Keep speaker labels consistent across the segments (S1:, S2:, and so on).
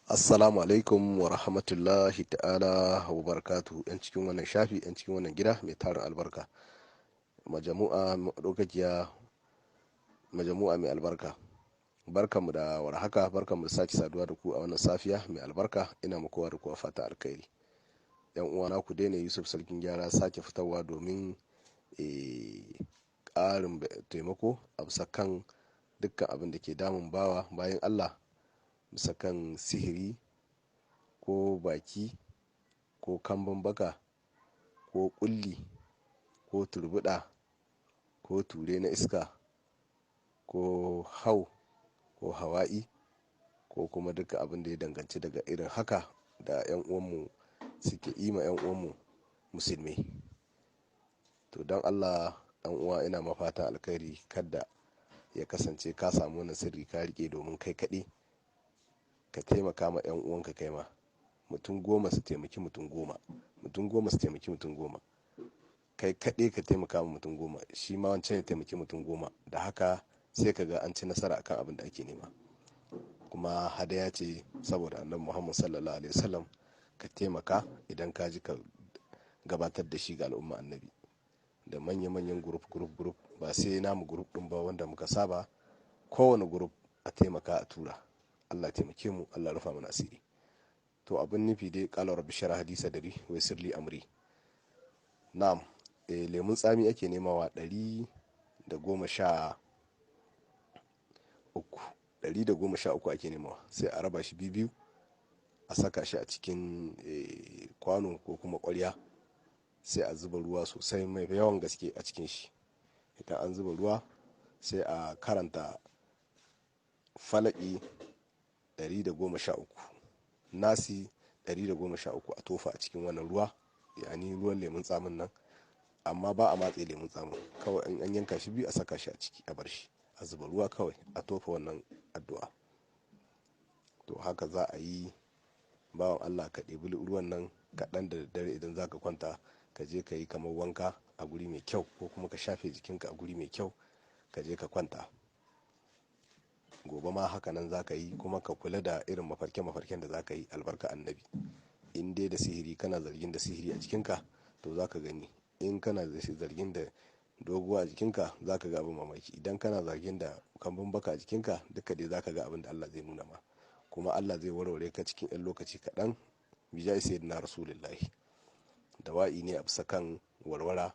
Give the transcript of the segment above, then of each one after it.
S1: Assalamu alaikum wa rahmatullahi ta'ala wa barakatuhu, yan cikin wannan shafi, yan cikin wannan gida mai tarin albarka, majamu'a madaukakiya, majamu'a mai albarka. Barkanmu da warhaka, barkanmu da sake saduwa da ku a wannan safiya mai albarka. Ina muku kowa da kowa fata alkhairi. Yan uwana, ku daina Yusuf Sarkin Gyara sake fitarwa domin ƙarin taimako a bisa kan dukkan abin da ke damun bawa bayan Allah, bisa kan sihiri ko baki ko kambun baka ko kulli ko turbuɗa ko ture na iska ko hau ko hawa'i ko kuma duka abin da ya danganci daga irin haka da 'yan uwanmu suke yi ma 'yan uwanmu musulmi. To don Allah ɗan uwa, ina mafatan alkhairi, kada ya kasance ka samu wannan sirri ka rike domin kai kaɗai, ka taimaka ma 'yan uwanka. Kai ma mutum 10 su taimaki mutum 10, mutum 10 su taimaki mutum 10. Kai kaɗai ka taimaka ma mutum 10, shi ma wancan ya taimaki mutum 10. Da haka sai ka ga an ci nasara akan abin da ake nema. Kuma hadaya ce saboda Annabi Muhammad sallallahu alaihi wasallam. Ka taimaka idan ka ji, ka gabatar da shi ga al'umma Annabi da manya-manyan group, group, group. Ba sai namu group din ba wanda muka saba, kowane group a taimaka a tura. Allah taimake mu, Allah rufa mana asiri. To abin nufi dai, qala rabbi shrah li sadri wa yassir li amri. Na'am, lemun tsami ake nemawa 113, 113 ake nemawa. Sai a raba shi biyu, a saka shi a cikin kwano ko kuma ƙwarya, sai a zuba ruwa sosai mai yawan gaske a cikin shi. Idan an zuba ruwa, sai a karanta Falaki 113, Nasi 113, a tofa a cikin wannan ruwa, yani ruwan lemun tsamin nan. Amma ba a matse lemun tsamin, kawai in an yanka shi biyu a saka shi a ciki, a bar shi, a zuba ruwa kawai, a tofa wannan addu'a. To haka za a yi. Bawan Allah, ka ɗebi ruwan nan kaɗan da daddare idan za ka kwanta, ka je ka yi kamar wanka a guri mai kyau ko kuma ka shafe jikinka a guri mai kyau, ka je ka kwanta. Gobe ma haka nan za ka yi. Kuma ka kula da irin mafarke-mafarken da za ka yi, albarka Annabi. In dai da sihiri, kana zargin da sihiri a jikinka, to za ka gani. In kana zargin da doguwa a jikinka, za ka ga abin mamaki. Idan kana zargin da kambun baka a jikinka, duka dai za ka ga abin da Allah zai nuna ma, kuma Allah zai warware ka cikin 'yan lokaci kaɗan, bijai sayyidina Rasulullahi. Dawa'i ne a bisa kan warwara.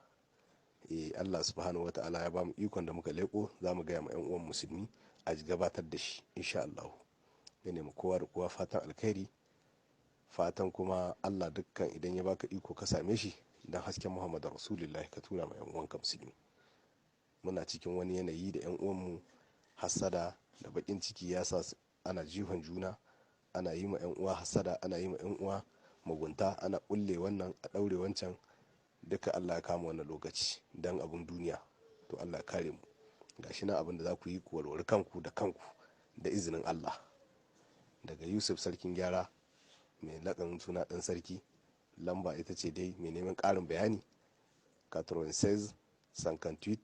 S1: Allah subhanahu wa ta'ala ya bamu ikon da muka leko, za mu gaya ma 'yan uwan musulmi a gabatar da shi insha Allah. Ya nemi kowa da kowa fatan alkhairi, fatan kuma Allah dukkan idan ya baka iko ka same shi, dan hasken Muhammad Rasulullahi, ka tura ma 'yan uwanka musulmi. Muna cikin wani yanayi da 'yan uwanmu hasada da bakin ciki ya sa ana jihon juna, ana yi ma 'yan uwa hasada, ana yi ma 'yan uwa mugunta, ana kulle wannan, a daure wancan. Duka Allah ya kama wannan lokaci dan abun duniya. To Allah ya kare mu. Gashi nan abin da za ku yi, ku warware kanku da kanku da izinin Allah. Daga Yusuf Sarkin Gyara, mai laƙanin suna ɗan sarki. Lamba ita ce dai, mai neman ƙarin bayani, 96 58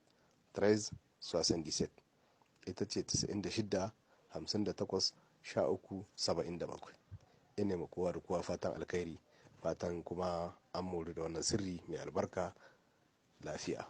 S1: 13 77. Ita ce 96 58 13 77. Ina ma kowa da kowa fatan alkhairi, fatan kuma an mori da wannan sirri mai albarka. Lafiya.